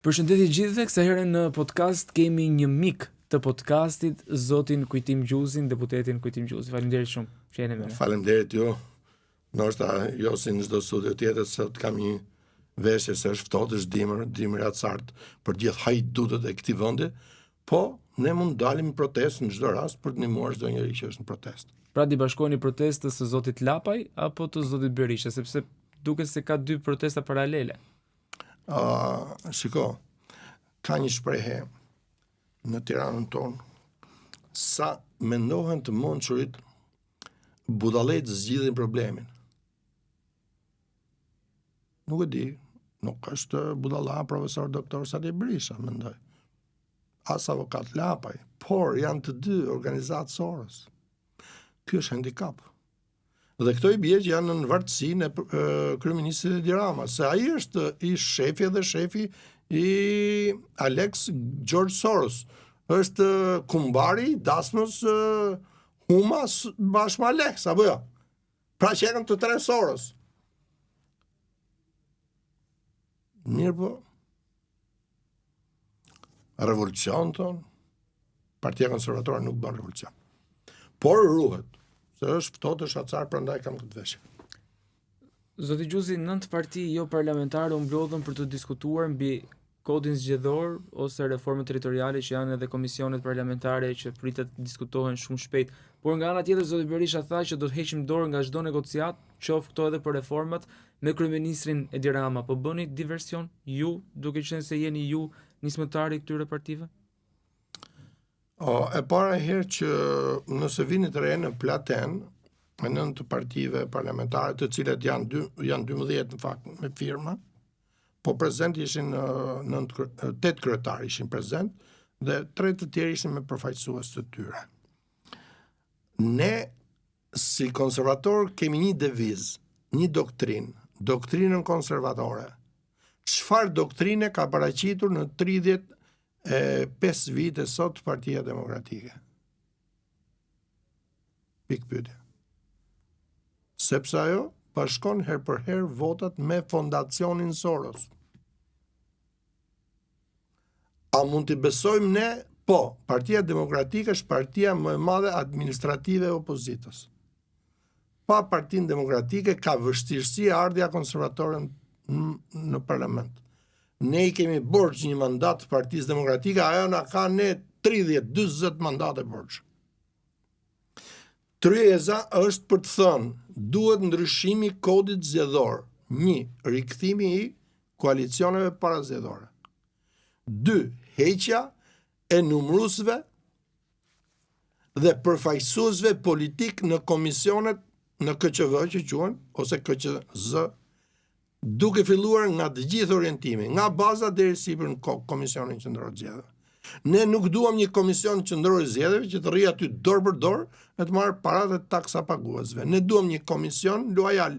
Përshëndetje gjithëve, kësaj here në podcast kemi një mik të podcastit, zotin Kujtim Gjuzin, deputetin Kujtim Gjuzi. Faleminderit shumë që jeni me ne. Faleminderit ju. Ndoshta jo si në çdo studio tjetër, sot kam një veshje se është ftohtë, është dimër, dimër i acartë për gjithë hajdutët e këtij vendi, po ne mund të dalim në protestë në çdo rast për të ndihmuar çdo njeri që është në protestë. Pra t'i bashkoheni protestës së zotit Lapaj apo të zotit Berisha, sepse duket se ka dy protesta paralele. Uh, shiko, ka një shprehje në Tiranën tonë, sa mendohen të mençurit, budallejtë zgjidhin problemin. Nuk e di, nuk është budalla profesor doktor Sali Berisha, mendoj. As avokat Lapaj, por janë të dy organizatë Soros. Ky është handikap. Dhe këto i bie që janë në vartësinë e kryeministrit Edi Rama, se ai është i shefi dhe shefi i Alex George Soros. Është kumbari i dasmës Huma bashkë me Alex, apo jo? Pra që janë të tre Soros. Mirëpo, revolucion thonë, Partia Konservatore nuk bën revolucion. Por ruhet, se është ftohtë, është acar, prandaj kam këtë veshje. Zoti Gjuzi, nëntë parti jo parlamentare u mblodhën për të diskutuar mbi kodin zgjedhor ose reformën territoriale që janë edhe komisionet parlamentare që pritet të diskutohen shumë shpejt. Por nga ana tjetër zoti Berisha tha që do të heqim dorë nga çdo negociatë, qoftë këto edhe për reformat me kryeministrin Edi Rama. Po bëni diversion ju, duke qenë se jeni ju nismëtari i këtyre partive? O, e para herë që nëse vinit re në Platen, e nëntë partive parlamentare, të cilat janë, dy, janë 12 në fakt me firma, po prezent ishin nëntë, tetë kryetarë ishin prezent, dhe tre të tjerë ishin me përfaqësues të tyre. Ne si konservatorë kemi një devizë, një doktrinë, doktrinën konservatore. Çfarë doktrine ka paraqitur në 35 vite sot Partia Demokratike? Pikëpyetje. Sepse ajo bashkon herë për herë votat me fondacionin Soros. A mund t'i besojmë ne? Po, Partia Demokratike është partia më e madhe administrative e opozitës. Pa Partinë Demokratike ka vështirësi ardhja konservatore në parlament. Ne i kemi borxh një mandat Partisë Demokratike, ajo na ka ne 30, 40 mandate borxh. Tryeza është për të thënë, duhet ndryshimi i kodit zgjedhor. 1. Rikthimi i koalicioneve parazgjedhore. 2. Heqja e numëruesve dhe përfaqësuesve politikë në komisionet në KQV që quhen ose KQZ duke filluar nga të gjithë orientimi, nga baza deri sipër në Komisionin Qendror të Zgjedhjeve. Ne nuk duam një komision qendror i zgjedhjeve që të rrijë aty dorë për dorë e të marrë paratë e taksapaguesve. Ne duam një komision luajal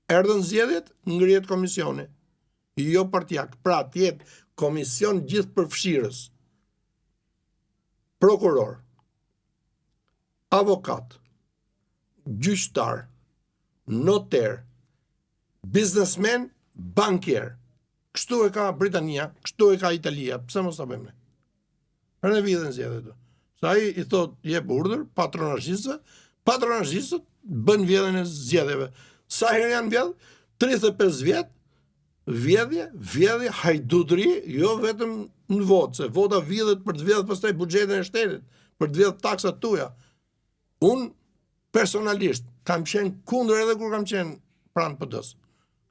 Erdhën zgjedhjet, ngrihet komisioni. Jo partiak, pra të jetë komision gjithëpërfshirës. Prokuror, avokat, gjyqtar, noter, biznesmen, bankier. Kështu e ka Britania, kështu e ka Italia, pse mos ta bëjmë ne? Për ne vidhen zgjedhjet. Se ai i thot jep urdhër patronazhistëve, patronazhistët bëjnë vjedhjen e zgjedhjeve. Sa herë janë vjedh? 35 vjet vjedhje, vjedhje, hajdutëri, jo vetëm në votë, se vota vidhet për të vjedhë pastaj buxhetin e shtetit, për të vjedhë taksat tuaja. Unë personalisht kam qenë kundër edhe kur kam qenë pranë PD-s,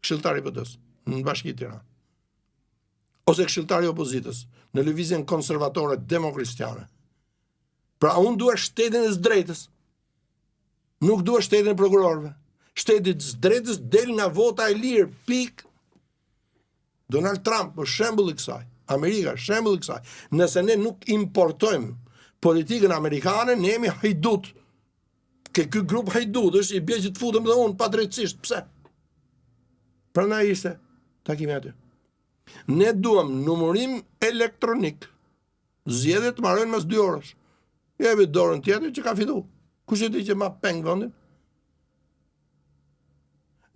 këshilltar i PD-s në Bashki Tiranë. Ose këshilltar i opozitës në lëvizjen konservatore demokristiane. Pra unë dua shtetin e së drejtës. Nuk dua shtetin e prokurorëve. Shteti i së drejtës del nga vota e lirë, pikë. Donald Trump është shembulli i kësaj. Amerika është shembulli i kësaj. Nëse ne nuk importojmë politikën amerikane, ne jemi hajdut. Ke ky grup hajdutësh i bie që të futem dhe unë padrejtësisht. Pse? Prandaj ishte takimi aty. Ne duam numërim elektronik. Zgjedhjet të mbarojnë mas 2 orësh. Jepi dorën tjetrit që ka fitu. Kush e di që ma peng vendin?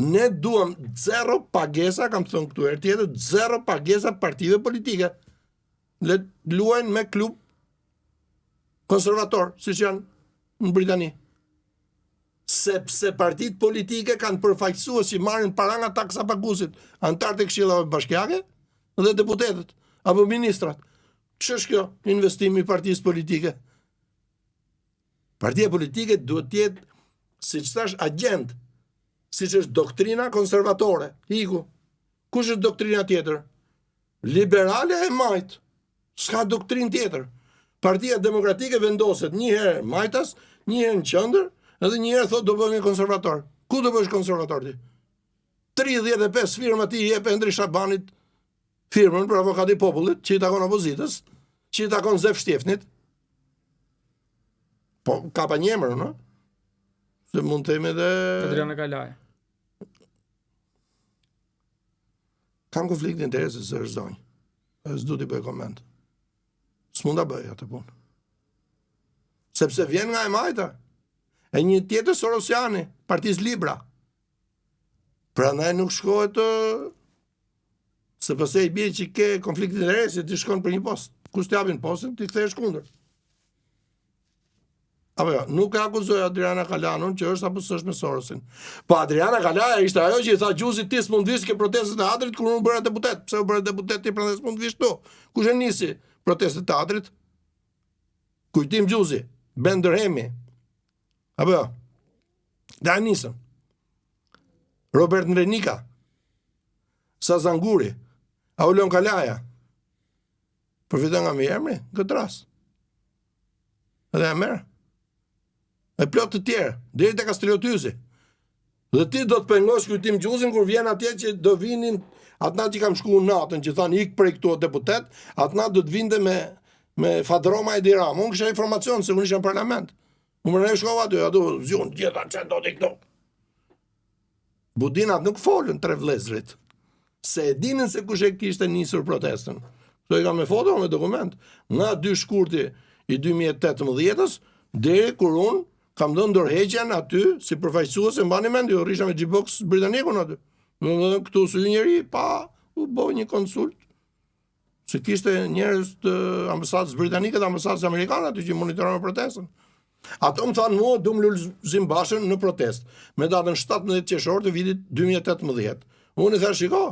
Ne duam zero pagesa, kam thënë këtu herë tjetër, zero pagesa partive politike. Le të luajnë me klub konservator, siç janë në Britani. Sepse partitë politike kanë përfaqësues që marrin para nga taksapaguesit, anëtarët e këshillave bashkiake dhe deputetët apo ministrat. Ç'është kjo investim i partisë politike? Partia politike duhet të jetë, siç thashë, agjent, siç është doktrina konservatore. Iku. Kush është doktrina tjetër? Liberale e majtë. S'ka doktrinë tjetër. Partia Demokratike vendoset një herë majtas, një herë në qendër, edhe një herë thotë do bëhemi konservator. Ku do bëhesh konservator ti? 35 firma ti i jep Endri Shabanit firmën për avokat i popullit, që i takon opozitës, që i takon Zef Shtjefnit. Po, ka pa një emër, no? Se mund të themi edhe... Adriana Kalaja. Kam konflikt interesi se është zonjë. S'du t'i bëj koment. S'mund ta bëj atë punë. Sepse vjen nga e majta. E një tjetër Sorosiani, partisë Libra. Prandaj nuk shkohet të se pastaj i bie që ke konflikt interesi, ti shkon për një post. Kur s'të japin postin, ti kthehesh kundër. Apo jo, nuk e akuzoj Adriana Kalanë që është apo s'është me Sorosin. Po Adriana Kalaja ishte ajo që i tha Gjuzit ti s'mund vish ke protestat e teatrit kur unë bëra deputet. Pse u bëre deputet ti prandaj s'mund vish këtu? Kush e nisi protestat e teatrit? Kujtim Gjuzi, Ben Dërhemi. Apo jo. Ata e nisën. Robert Ndrenika. Sazan Guri. Aulon Kalaja. Përfiton nga mbiemri, në këtë rast. Dhe e merr. E plot të tjerë, deri te Kastriot Hysi. Dhe ti do të pengosh Kujtim Gjuzin kur vjen atje që do vinin atë natë që kam shku natën që thanë ik prej këtu o deputet, atë natë do të vinte me me fadroma Edi Rama. Unë kisha informacion se unë isha në parlament. Unë më shkova aty, aty zgjun gjitha çfarë do ti këtu. Budinat nuk folën tre vëllezërit, se e dinin se kush e kishte nisur protestën. Këto i kam me foto, me dokument. Nga 2 shkurti i 2018-ës, deri kur unë kam dhënë dorëheqjen aty si përfaqësues e mbani mend, jo rrisha me G-Box britanikun aty. Domethënë këtu s'hyn njeri pa u bë një konsult Se kishte njerëz të ambasadës britanike dhe ambasadës amerikane aty që monitoronin protestën. Ato më thanë mua duam Lulzim Bashën në protestë me datën 17 qershor të vitit 2018. Unë i thashë, shiko,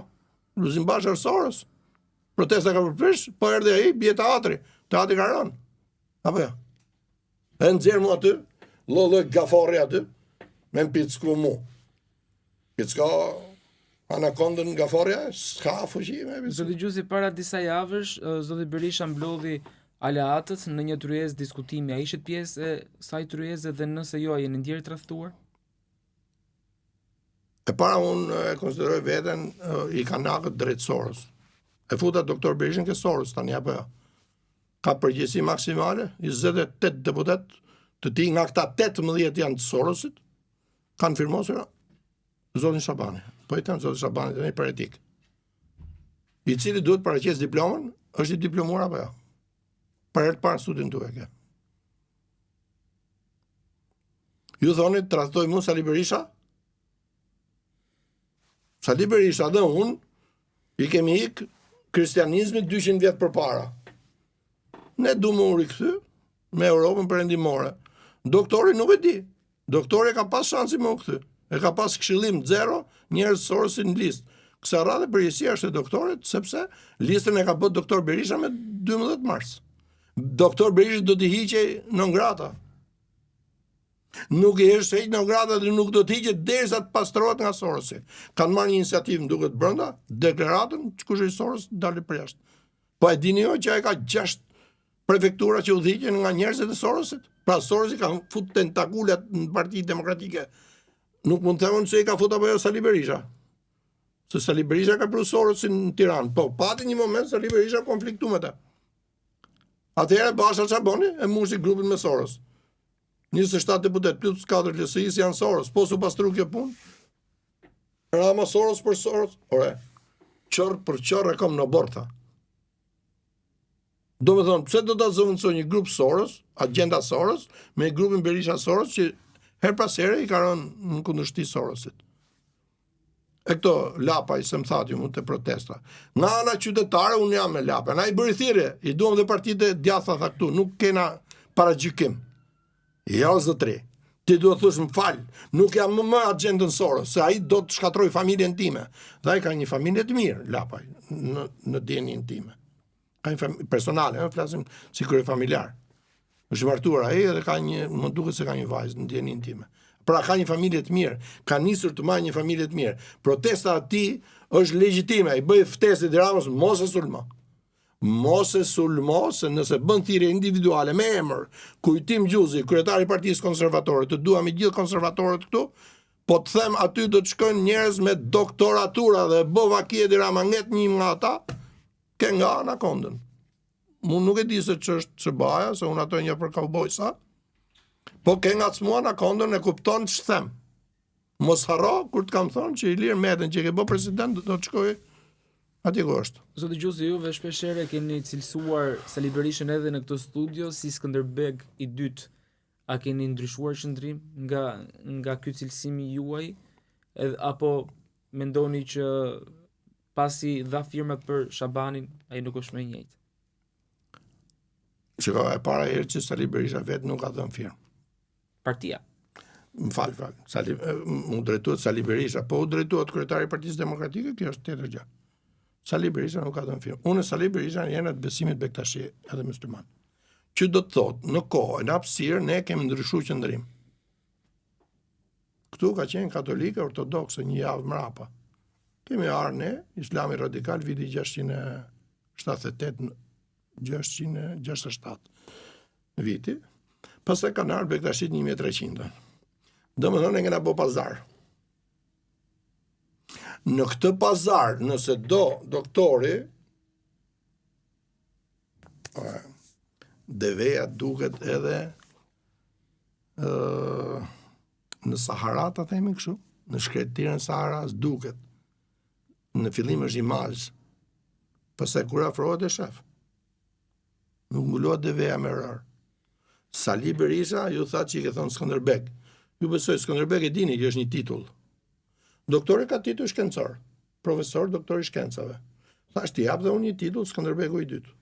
Lulzim Basha është Soros. Protesta ka përprish, po erdhi ai, bie teatri. Teatri ka rënë. Apo jo. E nxjerr mu aty, lloj-lloj gaforri aty, me më picku mu. Picko anakondën gaforrja, s'ka fuqi me picku. Zoti Gjuzi, para disa javësh, zoti Berisha mblodhi aleatët në një tryezë diskutimi. A ishit pjesë e asaj tryeze dhe nëse jo, a jeni ndjerë i tradhtuar? E para unë e konsideroj veten i kanakët drejt Soros. E futa doktor Berishën ke Soros tani apo jo. Ka përgjegjësi maksimale, 28 deputetë të tij nga këta 18 janë të Sorosit, kanë firmosur zotin Shabani. Po i them zotin Shabani tani për etikë. I cili duhet paraqesë diplomën, është i diplomuar apo jo? Për herë të parë studion tuaj kjo. Ju thoni tradhtoi mua Sali Berisha? Sali Berisha dhe unë i kemi ik kristianizmit 200 vjet përpara. Ne du me u rikthy me Europën perëndimore. Doktori nuk e di. Doktori e ka pas shansin me u kthy. E ka pas këshillim zero, njerëz Sorosi në listë. Kësaj radhe përgjegjësia është e doktorit, sepse listën e ka bërë doktor Berisha me 12 mars. Doktor Berisha do t'i hiqej non grata. Nuk i është heq non grata dhe nuk do të hiqet derisa të pastrohet nga Sorosi. Kanë marrë një iniciativë, më duket brenda, deklaratën, që kush është Soros, dalë përjashta. Po e dini jo që ai ka 6 prefektura që udhëhiqen nga njerëzit e Sorosit? Pra Sorosi ka fut tentakulat në Partinë Demokratike. Nuk mund të them se i ka fut apo jo Sali Berisha. Se Sali Berisha ka pru Sorosin në Tiranë. Po pati një moment Sali Berisha konfliktu me ta. Atëherë Basha ça boni? E mushi grupin me Soros. 27 deputet plus 4 LSI janë Soros. Po s'u pastru kjo punë? Rama Soros për Soros. Ore, qorr për qorr e kam në oborr tha. Do me thonë, pse do ta zëvendësoj një grup Soros, agjenda Soros, me grupin Berisha Soros, që herë pas here i ka rënë në kundërshti Sorosit. E këto Lapaj se më thatë ju mund të protesta. Nga ana qytetare unë jam me Lapaj. Na i bëri thirrje, i duam dhe partitë e djathta tha këtu, nuk kena paragjykim. Jo zotri. Ti duhet thosh më fal, nuk jam më me axhendën Soros, se ai do të shkatërrojë familjen time. Dhe ai ka një familje të mirë, Lapaj, në në dijeninë time. Ka një familje personale, ëh, flasim si kryefamiljar. Është martuar ai edhe ka një, më duket se ka një vajzë në dijeninë time. Pra ka një familje të mirë, ka nisur të mbajë një familje të mirë. Protesta e tij është legjitime, i bëj ftesë Edi Ramës mos e sulmo. Mos e sulmo se nëse bën thirrje individuale me emër Kujtim Gjuzi, kryetari i Partisë Konservatore, të duam i gjithë konservatorët këtu, po të them aty do të shkojnë njerëz me doktoratura dhe bë vaki Edi Rama nget një nga ata, ke nga anakondën. Unë nuk e di se ç'është SHBA-ja, se unë ato e njoh për kaubojsa, po ke ngacmu anakondën e kupton ç'them. Mos harro kur të kam thonë që Ilir Metën që e ke bë president do të shkojë atje ku është. Zoti Gjuzi, juve shpeshherë keni cilësuar Sali Berishën edhe në këtë studio si Skënderbeg i dytë. A keni ndryshuar qëndrim nga nga ky cilësim i juaj? Edhe apo mendoni që pasi dha firmat për Shabanin, ai nuk është më i njëjtë? Shiko, e para herë që Sali Berisha vetë nuk ka dhënë firmë. Partia. Më fal, fal. Sali, m'u drejtuat Sali Berisha, po u drejtuat kryetari i Partisë Demokratike, kjo është tjetër gjë. Sali Berisha nuk ka dhënë firmë. Unë Sali Berisha jena të besimit bektashi edhe musliman. Që do të thotë, në kohë, në hapësirë, ne kemi ndryshuar qëndrim. Këtu ka qenë katolike, ortodokse, një javë mrapa. Kemi ardhur ne, islami radikal, viti 678, 667 viti. Pastaj kanë ardhur bektashit 1300. Domethënë e kena bo pazar. Në këtë pazar, nëse do doktori, deveja duket edhe ë në Sahara ta themi kështu, në shkretëtirën e Saharas duket. Në fillim është imazh. Pastaj kur afrohet e shef. Nuk mbulohet deveja me rërë. Sali Berisha ju tha që i ke thënë Skënderbeg. Ju besoj Skënderbeg e dini që është një titull. Doktori ka titull shkencor, profesor doktor i shkencave. Thash t'i jap dhe unë një titull Skënderbegu i dytë.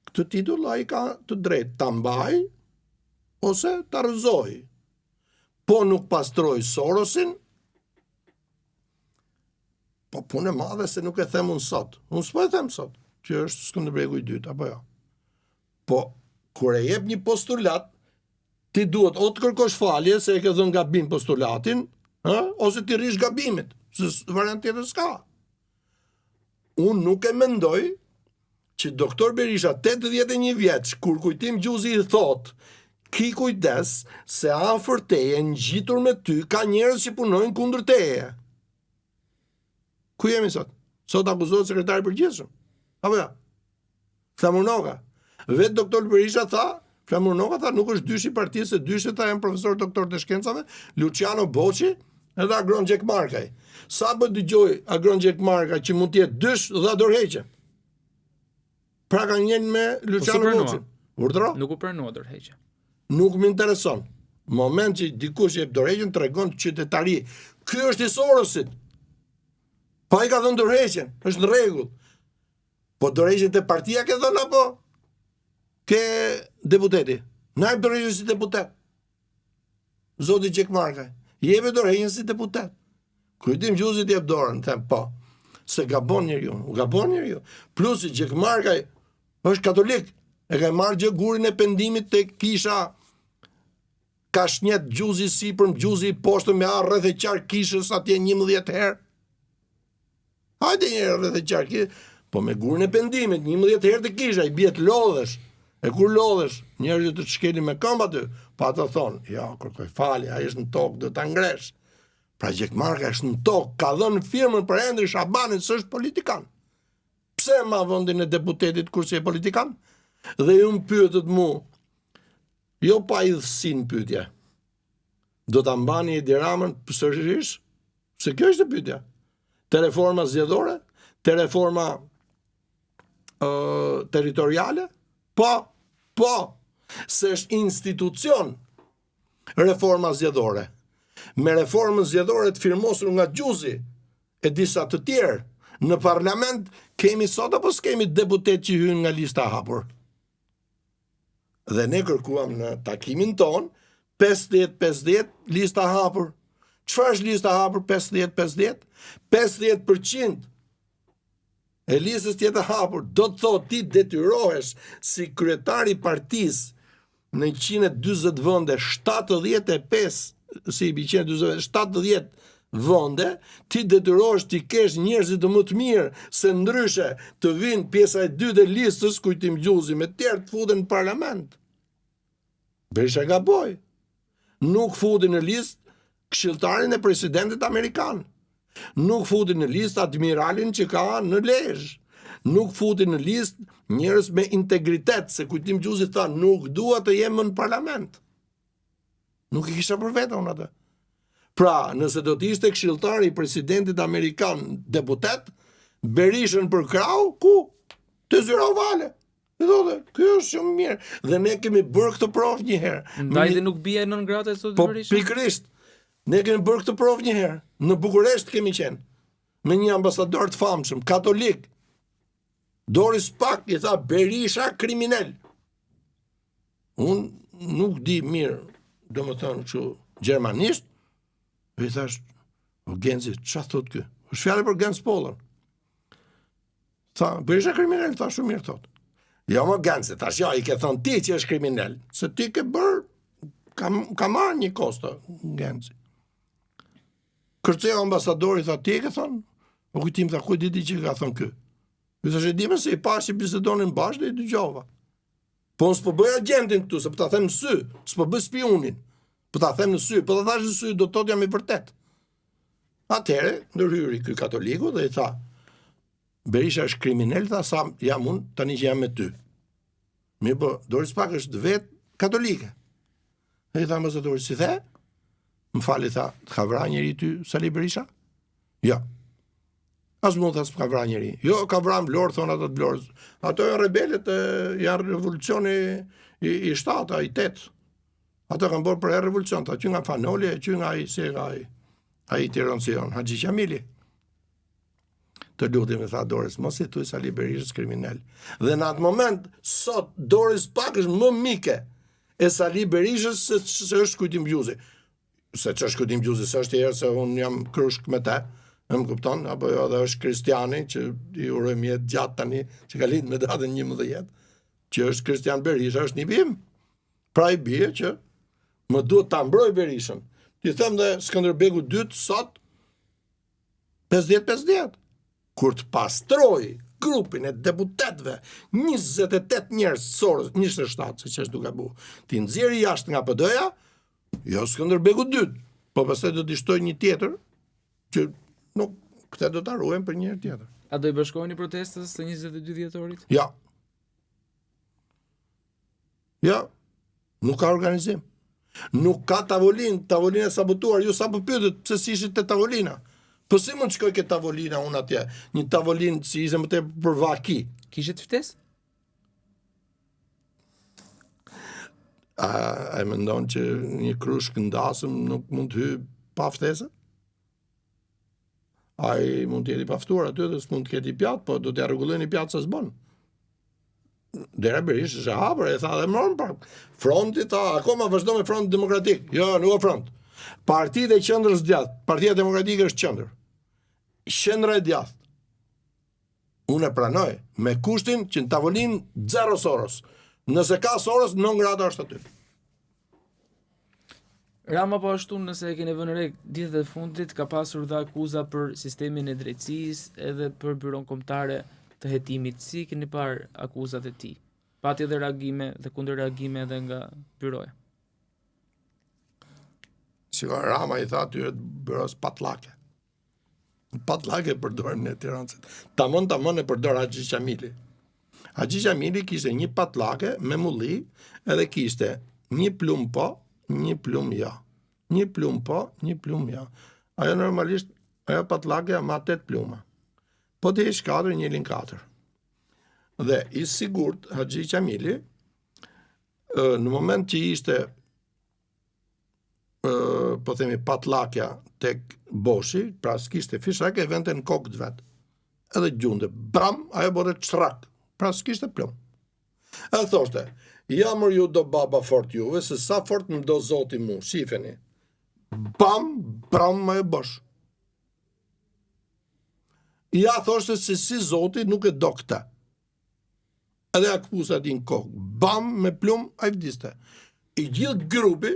Këtë titull ai ka të drejtë ta mbajë ose ta rrëzojë. Po nuk pastroi Sorosin, po punë e madhe se nuk e them unë sot. Unë s'po e them sot, që është Skënderbegu i dytë, apo jo. Po, kur e jep një postulat, ti duhet o të kërkosh falje se e ke dhënë gabim postulatin, ë, ose t'i rrish gabimit, se variant tjetër s'ka. Unë nuk e mendoj që doktor Berisha 81 vjeç, kur Kujtim Gjuzi i thotë, ki kujdes se afër teje, ngjitur me ty, ka njerëz që punojnë kundër teje. Ku jemi sot? Sot akuzohet sekretari i përgjithshëm. Apo jo? Flamur Noka. Vetë doktor Berisha tha, Flamur Noka tha nuk është dyshi i partisë, se dyshi tha janë profesor doktor të shkencave, Luciano Boçi edhe Agron Gjekmarkaj. Sapo dëgjoi Agron Gjekmarkaj që mund të jetë dysh, dha dorëheqjen. Pra ka njën me po Luciano Boçi. Urdhro? Nuk u pranua dorëheqja. Nuk më intereson. Moment që dikush jep dorëheqjen tregon qytetari. Ky është i Sorosit. Po ai ka dhënë dorëheqjen, është në rregull. Po dorëheqjen te partia ke dhënë apo ke deputeti? Na jep dorëheqjen si deputet. Zoti Gjekmarkaj, jepe dorëheqjen si deputet. Kujtim Gjuzi të jep dorën, them po. Se gabon njeriu, u gabon njeriu. Plus Gjekmarkaj është katolik, e ka marrë gjë gurin e pendimit te kisha Kashnjet Gjuzi i sipërm, Gjuzi i poshtëm me ardh rreth e qark kishës atje 11 herë. Hajde një herë rreth e qark kishës, po me gurin e pendimit 11 herë te kisha, i bie të lodhesh. E kur lodhesh, njerëzit të të shkelin me këmbë aty, po ata thonë, jo, kërkoj falje, ai është në tokë, do ta ngresh. Pra Gjekmarkaj është në tokë, ka dhënë firmën për Endri Shabanin, s'është politikan. Pse ma vendin e deputetit kur s'je politikan? Dhe ju më pyetët mu, Jo pa idhësi në pyetje. Do ta mbani Edi Ramën sërish? Se kjo është pyetja. Te reforma zgjedhore, te reforma ë territoriale? Po, po, se është institucion reforma zgjedhore. Me reformën zgjedhore të firmosur nga Gjuzi e disa të tjerë, në parlament kemi sot apo s'kemi deputetë që hyjnë nga lista e hapur? Dhe ne kërkuam në takimin tonë 50-50 lista e hapur. Çfarë është lista e hapur 50-50? 50% e listës të jetë e hapur, do të thotë ti detyrohesh si kryetar i partisë në 140 vende, 75, si i 140, 70 vende, ti detyrohesh t'i kesh njerëzit më të mirë, se ndryshe të vinë pjesa e dytë e listës, Kujtim Gjuzi me tjerë të futen në parlament. Berisha gaboi. Nuk futi në listë këshilltarin e presidentit amerikan. Nuk futi në listë admiralin që ka në Lezhë. Nuk futi në listë njerëz me integritet, se Kujtim Gjuzi tha, nuk dua të jem më në parlament. Nuk e kisha për vete unë atë. Pra, nëse do të ishte këshilltari i presidentit amerikan deputet, Berishën për krahu, ku? Te zyra ovale. I thotë, kjo është shumë mirë. Dhe ne kemi bërë këtë provë një herë. Ndaj dhe nuk bie non grata e zotit po, Berisha? Po pikërisht. Ne kemi bërë këtë provë një herë. Në Bukuresht kemi qenë me një ambasador të famshëm, katolik. Doris Pak i tha Berisha kriminel. Unë nuk di mirë, domethënë kështu gjermanisht, i thashë, o Genci, ça thotë ky? Është fjala për Genc Pollën. Tha, Berisha kriminel, tha shumë mirë thotë. Jo mo Genci, thashë, jo, i ke thënë ti që është kriminel, se ti ke bërë, ka, ka marrë një kosto, Genci. Kërceu ambasadori, tha, ti e ke thënë? O Kujtim, tha, ku e di ti që ka thënë ky? I thashë, e di se i pashë që bisedonin bashkë dhe i dëgjova. Po unë s'po bëj agjentin këtu, se po ta them në sy, s'po bëj spiunin. Po ta them në sy, po ta thashë në sy, do të thotë jam i vërtetë. Atëherë ndërhyri ky katoliku dhe i tha, Berisha është kriminel, tha sa jam unë tani që jam me ty. Mirëpo, Doris Pak është vetë katolike. Dhe i tha ambasadori, si the? Më fal i tha, të ka vra njeri ty, Sali Berisha? Jo. As mu tha s'më ka vra njeri. Jo, ka vra në Vlorë, thonë ato të Vlorës. Ato janë rebelët, janë revolucioni i, i shtata, i tetë. Ato kanë bërë përherë revolucion, tha, që nga Fan Noli, që nga ai, si e ka ai, ai Tironcion, Haxhi Qamili. Të lutem, i tha Doris, mos i thuj Sali Berishës kriminel. Dhe në atë moment, sot Doris Pak është më mike e Sali Berishës se, se është Kujtim Gjuzi. Se që është Kujtim Gjuzi, se është herë se unë jam krushk me te, e më kupton, apo jo, dhe është Kristiani, që i urojmë jetë gjatë tani, që ka lind me datën 11, që është Kristian Berisha, është nipi im. Pra i bie që më duhet ta mbroj Berishën. T'i them dhe Skënderbegu dytë sot 50-50. Kur të pastroj grupin e deputetëve, 28 njerëz, Soros, 27, se që është duke bu, t'i nxjerri jashtë nga PD-ja, jo Skënderbegu dytë, po pastaj do t'i shtoj një tjetër, që nuk, këtë do ta ruajmë për një herë tjetër. A do i bashkoheni protestës së 22 dhjetorit? Ja. Jo, nuk ka organizim. Nuk ka tavolinë, tavolina e sabotuar, ju sapo pyetët pse s'ishit te tavolina. Po si mund të shkoj ke tavolina unë atje? Një tavolinë si ishte më tepër për vaki. Kishit ftesë? A, a e mendon që një krushk në dasëm nuk mund të hyjë pa ftesë? Ai mund të jetë i paftuar aty dhe s'mund të ketë një pjatë, po do t'ia rregullojë një pjatë se s'bën. Dera Berishës është e hapur, e tha dhe më pak. Fronti tha, akoma vazhdo me front demokratik. Jo, nuk o front. Partitë e qendrës djathtë, Partia Demokratike është qendër. Qendra e djathtë. Unë e pranoj me kushtin që në tavolinë zero Soros. Nëse ka Soros, non grata është aty. Rama po ashtu nëse e keni vënë re ditët e fundit ka pasur dhe akuza për sistemin e drejtësisë edhe për byronë kombëtare të hetimit. Si keni parë akuzat e tij? Pati edhe reagime dhe kundërreagime edhe nga byroja. Shiko, Rama i tha atyre të byrosë patllake. Patllake e përdorim ne tiransit. Tamon tamon e përdor Haxhi Qamili. Haxhi Qamili kishte një patllake me mulli edhe kishte një plumb po, një plumb jo. Një plumb po, një plumb jo. Ajo normalisht, ajo patllake ma 8 pluma. Po të heq 4, ngelin 4. Dhe i sigurt Haxhi Qamili, në moment që ishte po themi patllakja tek boshi, pra s'kishte fishek e vente në kokë të vet. Edhe gjunte, bram, ajo bënte çrrak, pra s'kishte plumb. Edhe thoshte, ja mor ju do baba fort juve, se sa fort më do zoti mu, shifeni. Bam, bram, ajo bosh. Ja thoshte se si zoti nuk e do këtë. Edhe ja këpuste atij në kokë. Bam, me plumb, ai vdiste. I gjithë grupi,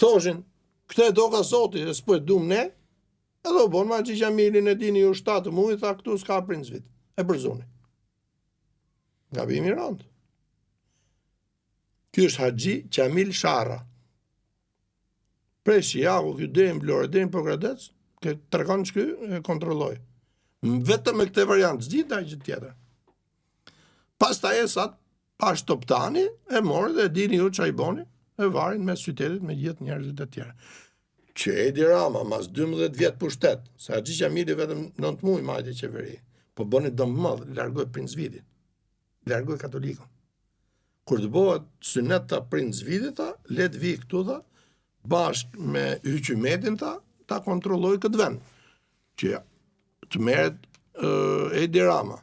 thoshin, këtë e doka zoti, e s'po e dum ne, edhe u bon, me Haxhi Qamilin e dini ju 7 muj, tha këtu s'ka Princ Vit. E përzuni. Gabim i rëndë. Ky është Haxhi Qamil Sharra. Prej Shijaku, ky deri në Vlorë, deri në Pogradec, ke tregon që ky e kontrolloi. Vetëm me këtë variant, s'di ndonjë gjë tjetër. Pastaj Esat Pashë Toptani e mori dhe e dini ju ça i boni, e vari në mes qytetit me gjithë njerëzit e tjerë. Që Edi Rama, mas 12 vjet pushtet, se Haxhi Qamili vetëm 9 muaj majti qeveri, po bëni dëm të madh, largoi Princ Vidin, largoi katolikun. Kur të bëhet synet tha Princ Vidi, tha, le të vijë këtu, tha, bashkë me hyqymetin, tha, ta kontrollojë këtë vend. Që të merret uh, Edi Rama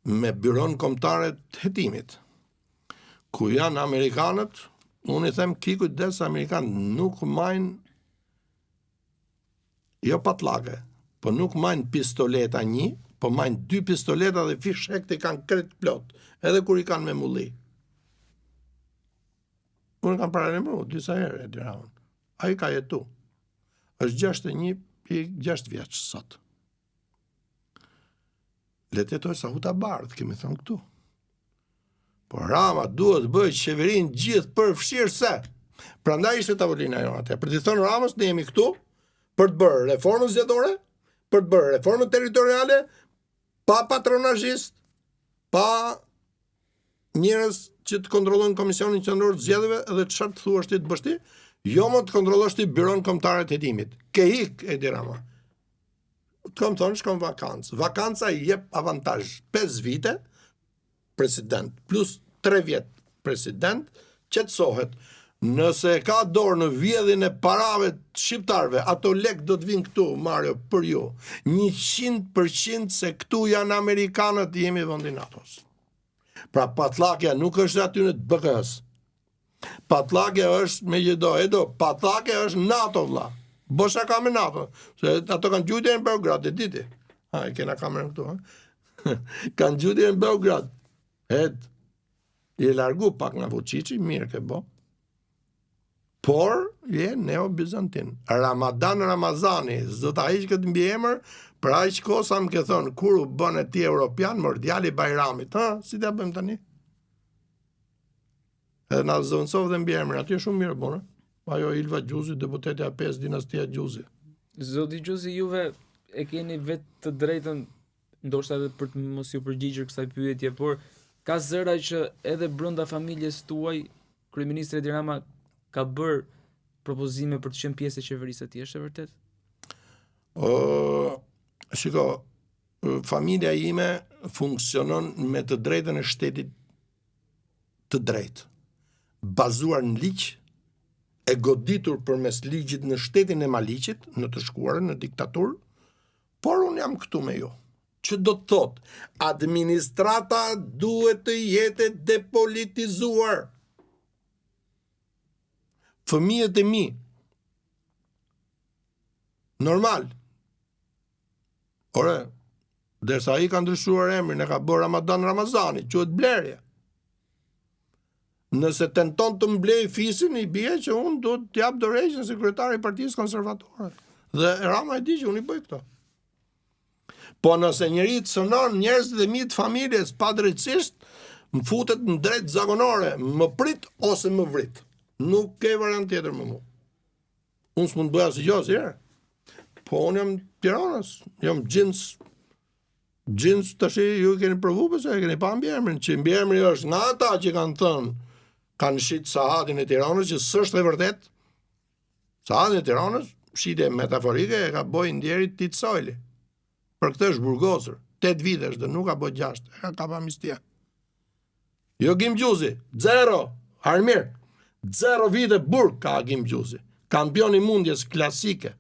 me byronë kombëtare të hetimit, ku janë amerikanët, unë i them ki kujdes amerikanët nuk majnë jo patllake, po nuk majnë pistoleta një, po majnë dy pistoleta dhe fishekët i kanë krejt plot, edhe kur i kanë me mulli. Unë kam paralajmëru disa herë Edi Ramën. Ai ka jetu. Është 61.6 vjeç sot. Le të jetojë sa huta bardhë, kemi thënë këtu. Po Rama duhet të bëjë qeverinë gjithëpërfshirëse. Prandaj ishte tavolina jonë atje. Për t'i thënë Ramës, ne jemi këtu për të bërë reformën zgjedhore, për të bërë reformën territoriale, pa patronazhistë, pa njerëz që të kontrollojnë Komisionin Qendror të Zgjedhjeve dhe çfarë të thuash ti të bësh ti, jo më të kontrollosh ti Byronë Kombëtare të Hetimit. Ke ik Edi Rama. Të kam thonë shkon vakancë. Vakanca i jep avantazh 5 vite president plus 3 vjet president qetësohet. Nëse ka dorë në vjedhjen e parave të shqiptarëve, ato lek do të vinë këtu, Mario, për ju. 100% se këtu janë amerikanët, jemi vend i NATO-s. Pra patllakja nuk është aty në të BKS. Patllakja është me gjithdo, edo, patllakja është NATO, vlla. Bo shaka me NATO. Se ato kanë gjujtë në Beograd, e di ti. Ha, e kena kamerën këtu, ha? kanë gjujtë në Beograd. Ed, je largu pak nga Vučići, mirë ke bo. Por, je neo-bizantin. Ramadan Ramazani, s'do ta heq këtë mbiemër, për aq kohë sa më ke thënë, kur u bëne ti europian, mor djali Bajramit, ha, si t'ja bëjmë tani? Edhe na zëvendësove dhe mbiemrin, aty shumë mirë bone. Ajo Ilva Gjuzi, deputetja e 5 dinastia Gjuzi. Zoti Gjuzi, juve e keni vetë të drejtën ndoshta edhe për të mos iu përgjigjur kësaj pyetje, por ka zëra që edhe brenda familjes tuaj kryeministri Edi Rama ka bërë propozime për të qenë pjesë e qeverisë së tij, është e vërtetë? Ë, shiko, familja ime funksionon me të drejtën e shtetit të drejtë, bazuar në ligj, e goditur përmes ligjit në shtetin e Maliqit, në të shkuarën, në diktaturë, Por unë jam këtu me ju. Që do të thotë, administrata duhet të jetë e depolitizuar. Fëmijët e mi, normal, ore, derisa ai ka ndryshuar emrin, e ka bërë Ramadan Ramazani, quhet blerje. Nëse tenton të më blejë fisin, i bie që unë duhet të jap dorëheqjen si kryetar i Partisë Konservatore. Dhe Rama e di që unë i bëj këto. Po nëse njeri të cënon njerëzit e mi të familjes padrejtësisht, më futet në drejt zakonore, më prit ose më vrit. Nuk ke variant tjetër me mua. Unë s'mund të bëj asgjë asnjëherë. Po unë jam Tiranës, jam xhins Xhins tashi ju e keni provu pse e keni pa mbiemrin, që mbiemri është nga ata që kanë thënë kanë shit sahatin e Tiranës që s'është e vërtet. Sahatin e Tiranës, shitje metaforike e ka bo i ndjeri Tit Sojli. Për këtë është burgosur. 8 vite është dënu ka bo 6, e ka kap amnistia. Jo Agim Gjuzi, zero, Armir, zero vite burg ka Agim Gjuzi. Kampion i mundjes klasike.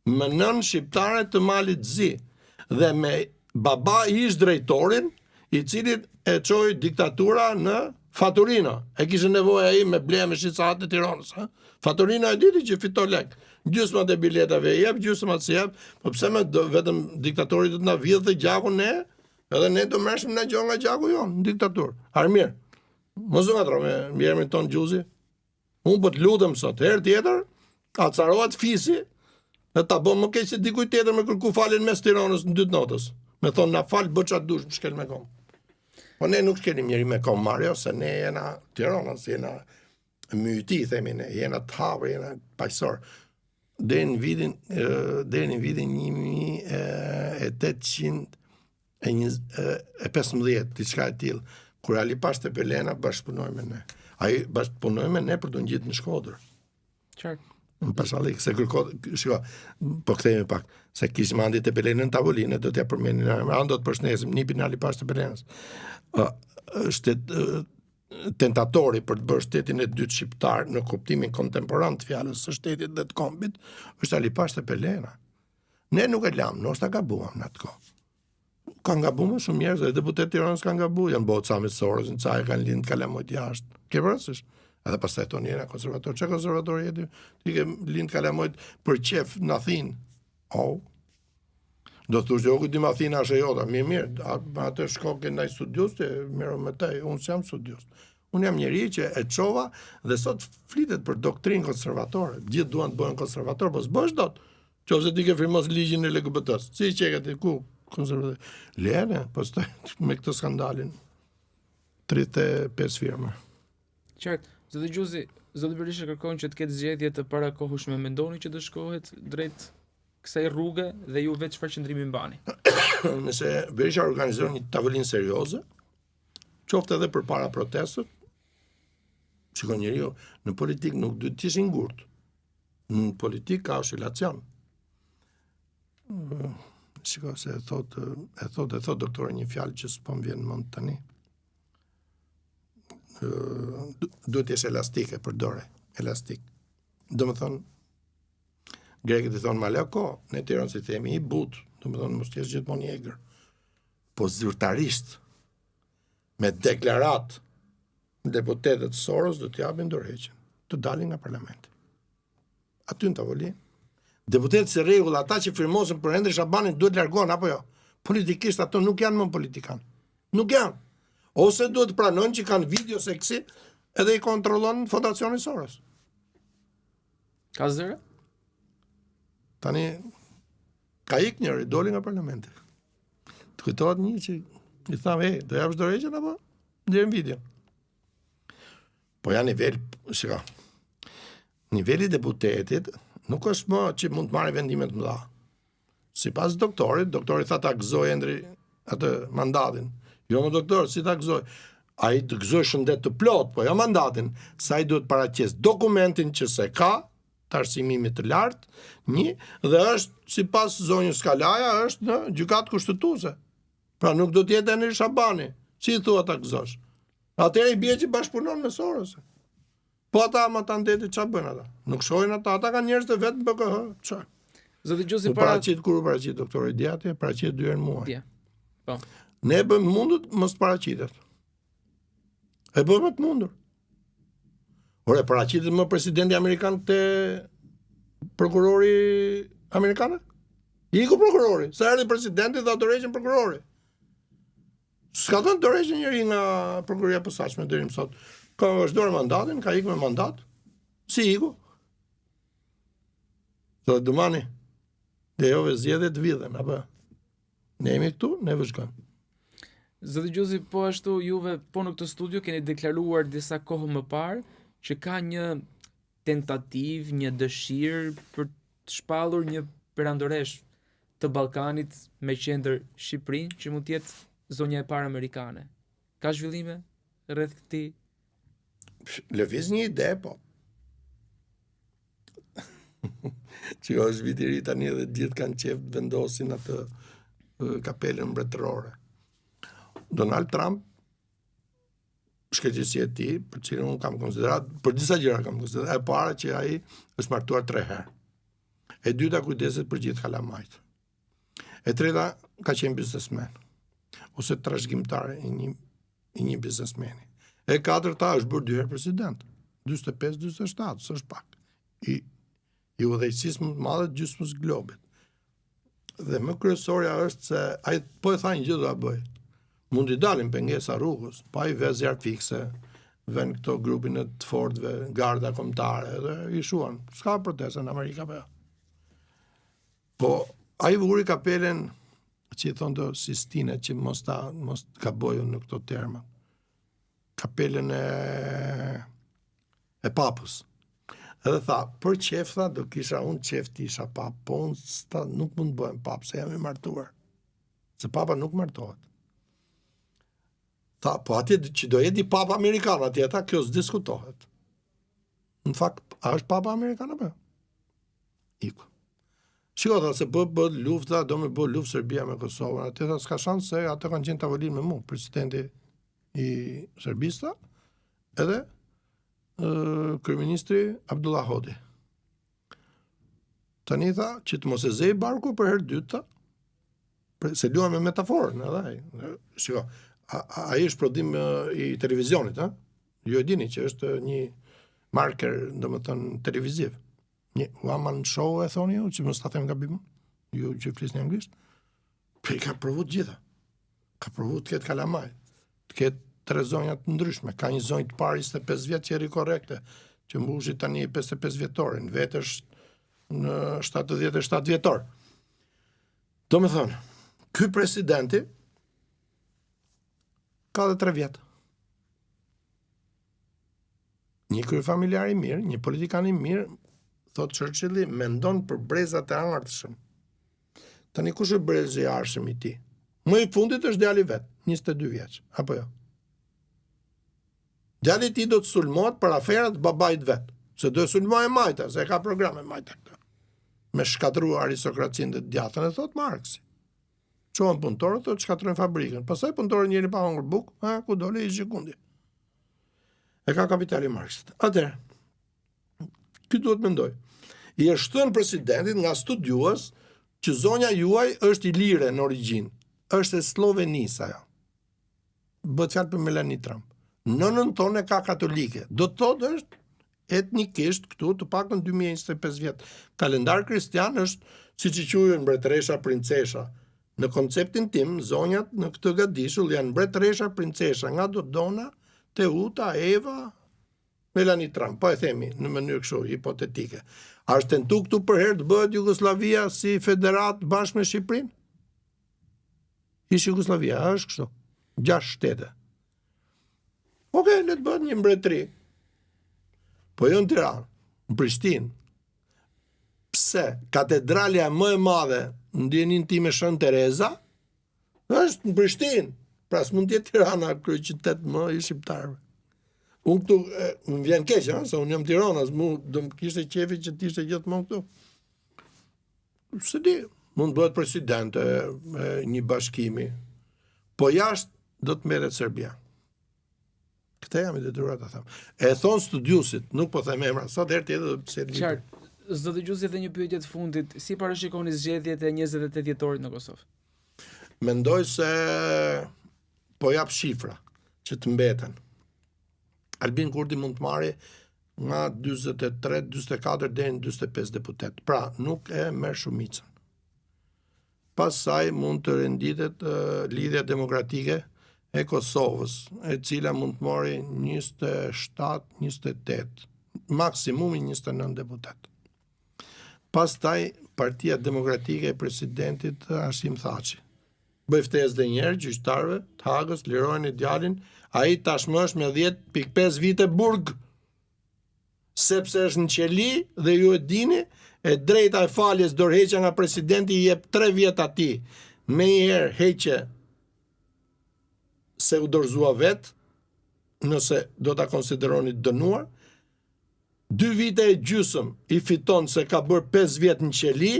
Me nënë shqiptare të Malit Zi dhe me baba ish drejtorin i cili e çoi diktatura në Faturino. E kishte nevojë ai me ble me shit sahat e Tiranës, ha? Faturino e diti që fito lek. Gjysmat e biletave i jep, gjysmat s'i jep, po pse me do, vetëm diktatori do të na vidhte gjakun ne? Edhe ne do merrshim na gjë nga gjaku jonë në diktaturë. Armir. Mos u ngatërro me mbiemrin tonë Gjuzi. Unë po të lutem sot, herë tjetër, acarohet fisi, dhe ta bën më keq se dikujt tjetër me kërku falje në mes Tiranës në dy të natës. Me thonë na fal bë ça dush, më shkel me kom. Po ne nuk shkelim njeri me kom Mario, se ne jena Tiranës, jena myti, themi ne, jena të hapur, jena paqësor. Deri në vitin deri në vitin 1800 e një e 15, diçka e tillë, kur Ali Pashë Tepelena bashkëpunoi me ne. Ai bashkëpunoi me ne për t'u ngjitur në Shkodër. Qartë. Në Pashallik, se kërko, shiko, po kthehemi pak, se kishim Andi Tepelenën në tavolinë, do t'ja përmendim, Ando të përshëndesim, nipin e Ali Pashë Tepelenës. Ë është tentatori për të bërë shtetin e dytë shqiptar në kuptimin kontemporan të fjalës së shtetit dhe të kombit, është Ali Pashë Tepelena. Ne nuk e lamë, ndoshta gabuam në atë kohë. Kanë gabu më shumë njerëz, edhe deputetë të Tiranës kanë gabu, janë bërë ca me Sorosin, ca e kanë lind kalamojt jashtë. Ke parasysh? Edhe pastaj thonë jena konservator. Çka konservator je ti? Ti ke lind kalamojt për qef në Athinë. Oh. Do të thosh, jo, di Athina është e jota. Mirë, mirë, a, atë shko ke ndaj studius, ti merru me të, unë s'jam studius. Unë jam njeri që e çova dhe sot flitet për doktrinë konservatore. Gjithë duan të bëhen konservator, po s'bëhesh dot. Qoftë se ti ke firmos ligjin e LGBT-s. Si i qeke ti ku konservator? Lene, pastaj me këtë skandalin 35 firma. Qartë, zoti Gjuzi, zoti Berisha kërkon që të ketë zgjedhje të parakohshme. Mendoni që do shkohet drejt kësaj rruge dhe ju vetë çfarë qëndrimi mbani? Nëse Berisha organizon një tavolinë serioze, qoftë edhe përpara protestës, shiko njeriu, në politikë nuk duhet të jesh i ngurtë. Në politikë ka oscilacion. Shiko se e thot, e thot, e thot doktori një fjalë që s'po më vjen në mend tani. Duhet të jesh elastik e përdore, elastik. Domethënë, grekët i thonë malako, ne tiranas i themi i butë, domethënë mos të jesh gjithmonë i egër. Po zyrtarisht, me deklaratë, deputetët Soros do të japin dorëheqjen, të dalin nga parlamenti. Aty në tavolinë. Deputetët si rregull, ata që firmosën për Endri Shabanin duhet largohen apo jo? Politikisht ato nuk janë më politikan. Nuk janë. Ose duhet të pranojnë që kanë video seksi edhe i kontrollon fondacioni Soros. Ka zëra? Tani ka ik njëri, doli nga parlamenti. Të kujtohet një që i thamë, "Ej, do japësh dorëheqjen apo?" Nxjerrim video. Po ja nivel, shiko. Niveli i deputetit nuk është më që mund të marrë vendime të mëdha. Sipas doktorit, doktori tha ta gëzoj Endri atë mandatin. Jo më doktor, si ta gëzoj? Ai të gëzoj shëndet të plot, po jo mandatin, sa ai duhet paraqes dokumentin që s'e ka të arsimimit të lartë, një, dhe është, sipas zonjës Kalaja, është në gjykatë kushtetuese. Pra nuk do të jetë Endri Shabani. Si i thua ta gëzosh? Atëherë i bie që bashkëpunon me Soros. Po ata matanë detit ça bëjnë ata? Nuk shohin ata, ata kanë njerëz të vet në BKH. Ça? Zoti Gjuzi para paraqit kur u paraqit doktori dje atje, paraqit dy herë në muaj. Dje. Po. Ne bëjmë mundur mos të paraqitet. E bëjmë të mundur. Ore, paraqitet më presidenti amerikan te prokurori amerikan? Iku prokurori, sa erdhi presidenti dha dorëheqjen prokurori. S'ka dhënë dorëheqjen njeri nga prokuroria e posaçme deri më sot. Ka vazhduar mandatin, ka ikur me mandat. Si iku? Thotë Dumani, lejove zgjedhjet të vidhen, apo? Ne jemi këtu, ne vëzhgojmë. Zoti Gjuzi, po ashtu juve po në këtë studio keni deklaruar disa kohë më parë që ka një tentativë, një dëshirë për të shpallur një perandoreshë të Ballkanit me qendër Shqipërinë, që mund të jetë zonja e parë amerikane. Ka zhvillime rreth këtij? Lëviz një ide, po. Që është viti i ri tani edhe gjithë kanë qejf të vendosin atë kapelën mbretërore. Donald Trump Shkëlqesia e tij, për të cilën unë kam konsideratë, për disa gjëra kam konsideratë. E para që ai është martuar tre herë. E dyta kujdeset për gjithë kalamajt. E treta ka qenë biznesmen ose trashëgimtar i një i një biznesmeni. E katërta është bërë dy herë president. 45 47, s'është pak. I i udhëheqësisë më të madhe të gjysmës globit. Dhe më kryesorja është se ai po e tha një gjë do ta bëjë. Mund t'i dalin pengesa rrugës, po ai vë zjarrfikëse, vën këto grupin e të fortëve, garda kombëtare dhe i shuan. S'ka protesta në Amerikë apo jo. Po ai vuri kapelen që i thonë të Sistine që mos ta mos të gaboj unë në këto terma. Kapelen e e papës. Edhe tha, për qef, tha, do kisha unë qef të isha papë, po unë sta, nuk mund të bëhem papë, se jam i martuar. Se papa nuk martohet. Tha, po atje që do jetë papa amerikan, atje tha, kjo s'diskutohet. Në fakt, a është papa amerikan apo? Iku. Shiko, tha, se bë, bë luftë, tha, do me bë luftë Serbia me Kosovën. Atje tha, s'ka shans se ato kanë qenë tavolinë me mu, presidenti i Serbisë, tha, edhe kryeministri Abdullah Hoti. Tani tha që të mos e zej barku për herë dytë, tha, se luan me metaforën edhe ai. Shiko, ai është prodhim i televizionit, ha? Ju e dini që është një marker, domethënë televiziv. Një one man show e thoni ju, që mos ta them gabim, ju që flisni anglisht. Po i ka provu të gjitha. Ka provu të ketë kalamaj, të ketë tre zonja të ndryshme. Ka një zonjë të parë 25 vjet që rri korrekte, që mbushi tani 55 vjetorin, vetë është në 77 vjetor. Domethënë, ky presidenti ka dhe tre vjet. Një kryefamiljar i mirë, një politikan i mirë, thotë Churchilli, mendon për brezat e ardhshëm. Tani kush është brezi i ardhshëm i tij? Më i fundit është djali vet, 22 vjeç, apo jo? Djali i tij do të sulmohet për aferat e babait vet, se do e sulmojë e majta, se e ka program e majta këtë. Me shkatërru aristokracinë dhe të djathtën e thotë Marksi. Çohen punëtorët, të shkatërrojnë fabrikën. Pastaj punëtorët ngelin pa hongër bukë, ha, ku dole i gjëkundi. E ka kapitali i Marksit. Atëherë, Ky duhet mendoj. I është thënë presidentit nga studiues që zonja juaj është ilire në origjinë. Është e Sllovenisë ajo. Bëhet fjalë për Melanie Trump. Nënën tonë e ka katolike. Do të thotë është etnikisht këtu të paktën 2025 vjet. Kalendar kristian është siç i quajnë mbretëresha, princesha. Në konceptin tim, zonjat në këtë gadishull janë mbretëresha, princesha, nga Dodona, Teuta, Eva, Melanie Trump, po e themi në mënyrë kështu hipotetike. A është tentu këtu përherë të bëhet Jugosllavia si federatë bashkë me Shqipërinë? Ish Jugosllavia, a është kështu? Gjashtë shtete. Okej, le të bëhet një mbretëri. Po jo në Tiranë, në Prishtinë. Pse katedralja më e madhe në dijeninë time Shën Tereza Është në Prishtinë. Pra s'mund të jetë Tirana kryeqytet më i shqiptarëve. Unë këtu e, më vjen keq, ha, se unë jam tiranas, mu do më kishte qefi që të ishte gjithmonë këtu. S'e di, mund të bëhet presidente e një bashkimi. Po jashtë do të mbetet Serbia. Këtë jam i detyruar ta them. E thonë studiuesit, nuk po them emra, sot herë tjetër do të sjell. Qartë. Zoti Gjuzi edhe një pyetje të fundit, si parashikoni zgjedhjet e 28 dhjetorit në Kosovë? Mendoj se po jap shifra që të mbeten. Albin Kurti mund të marrë nga 43, 44 deri në 45 deputet. Pra, nuk e merr shumicën. Pas saj mund të renditet Lidhja Demokratike e Kosovës, e cila mund të marrë 27, 28, maksimumi 29 deputet. Pastaj Partia Demokratike e presidentit Hashim Thaçi. Bëj ftesë dhe njëherë gjyqtarëve të Hagës, lirojeni djalin, ai tashmë është me 10.5 vite burg sepse është në qeli dhe ju e dini, e drejta e faljes dorëheqja nga presidenti i jep 3 vjet atij. Menjëherë heqje se u dorëzua vetë, nëse do ta konsideroni të dënuar, dy vite e gjysëm i fiton se ka bërë 5 vjet në qeli,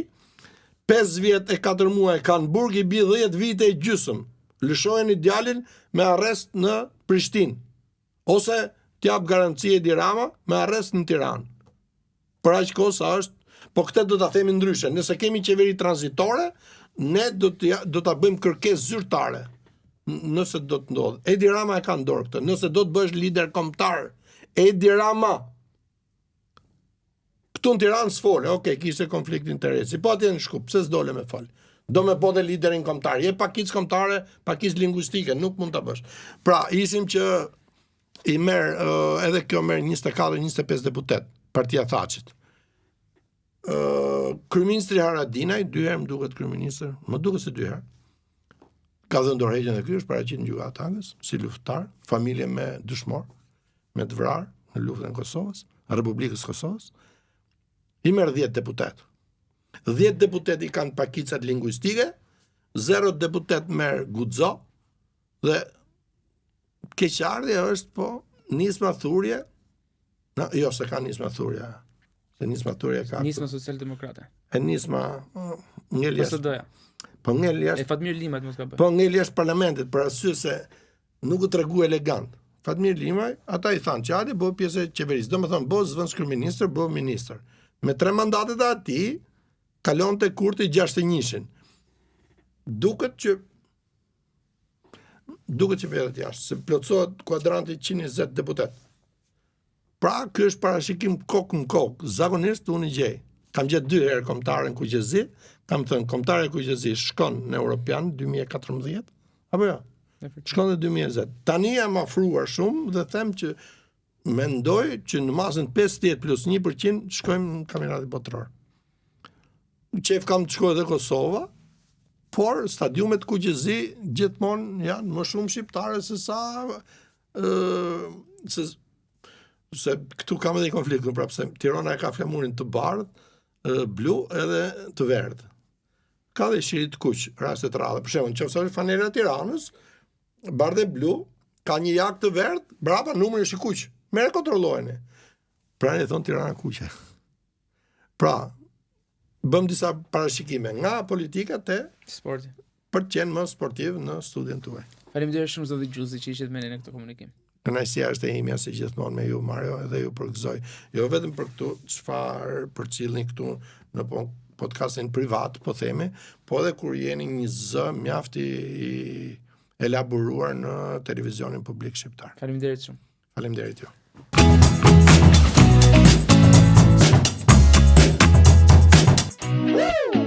5 vjet e 4 muaj ka në burg i bie 10 vite e gjysëm. Lëshojeni djalin me arrest në Prishtinë. Ose të jap garanci Edi Rama me arrest në Tiranë. Për aq kohë sa është, po këtë do ta themi ndryshe. Nëse kemi qeveri tranzitore, ne do të do ta bëjmë kërkesë zyrtare nëse do të ndodhë. Edi Rama e ka në dorë këtë. Nëse do të bëhesh lider kombëtar, Edi Rama Këtu në Tiranë s'fole, ok, kishte konflikt interesi. Po atje në Shkup, pse s'dole me fol? Do me bo dhe liderin kombëtar. Je pakicë kombëtare, pakicë linguistike, nuk mund ta bësh. Pra, ishim që i merr edhe kjo merr 24-25 deputet, partia Thaçit. Ë kryeministri Haradinaj, dy herë më duket kryeministër, më duket se dy herë. Ka dhënë dorëheqjen dhe ky është paraqitur në gjykatë të Hagës si luftëtar, familje me dëshmor, me të vrarë në luftën e Kosovës, Republikës së Kosovës. I merr 10 deputet. 10 deputet i kanë pakicat linguistike, 0 deputet merr Guxo dhe keqardhja është po nisma thurje, na, jo se ka nisma thurje, se nisma thurje ka. Nisma socialdemokrate. E nisma ngel jashtë. PSD-ja. Po ngel jashtë. E Fatmir Limajt mos gaboj. Po ngel jashtë parlamentit për arsye se nuk u tregu elegant. Fatmir Limaj, ata i thanë që hajde bëhu pjesë e qeverisë. Domethënë, bëhu zëvendëskryeministër, bëhu ministër. Me tre mandatet e atij, kalonte Kurti 61-shin. Duket që duket që mbetet jashtë, se plotësohet kuadranti 120 deputet. Pra, ky është parashikim kokë në kokë. Zakonisht unë i gjej. Kam gjetë dy herë kombëtaren kuqezi, kam thënë kombëtarja kuqezi shkon në Europian 2014, apo jo? Shkon në 2020. Tani jam afruar shumë dhe them që mendoj që në masën 50 plus 1% shkojmë në kampionatin botëror. Qejf kam të shkojë edhe Kosova, por stadiumet kuqezi gjithmonë janë më shumë shqiptare se sa ë se se këtu kam edhe një konflikt, pra pse Tirana e ka flamurin të bardhë, blu edhe të verdhë. Ka dhe shirit të kuq, raste të rralla. Për shembull, nëse është fanella e Tiranës, bardhë e blu, ka një jakë të verdhë, brapa numri është i kuq. Merre kontrollojeni. Pra ne thonë Tirana kuqe. Pra, bëm disa parashikime nga politika te sporti. Për të qenë më sportiv në studion tuaj. Faleminderit shumë zoti Gjuzi që ishit me ne në këtë komunikim. Kënaqësia është e imja si gjithmonë me ju Mario edhe ju përgëzoj. Jo vetëm për këtu çfarë përcillni këtu në po, podcastin privat, po themi, po edhe kur jeni një zë mjaft i, i elaboruar në televizionin publik shqiptar. Faleminderit shumë. Faleminderit ju. Woo!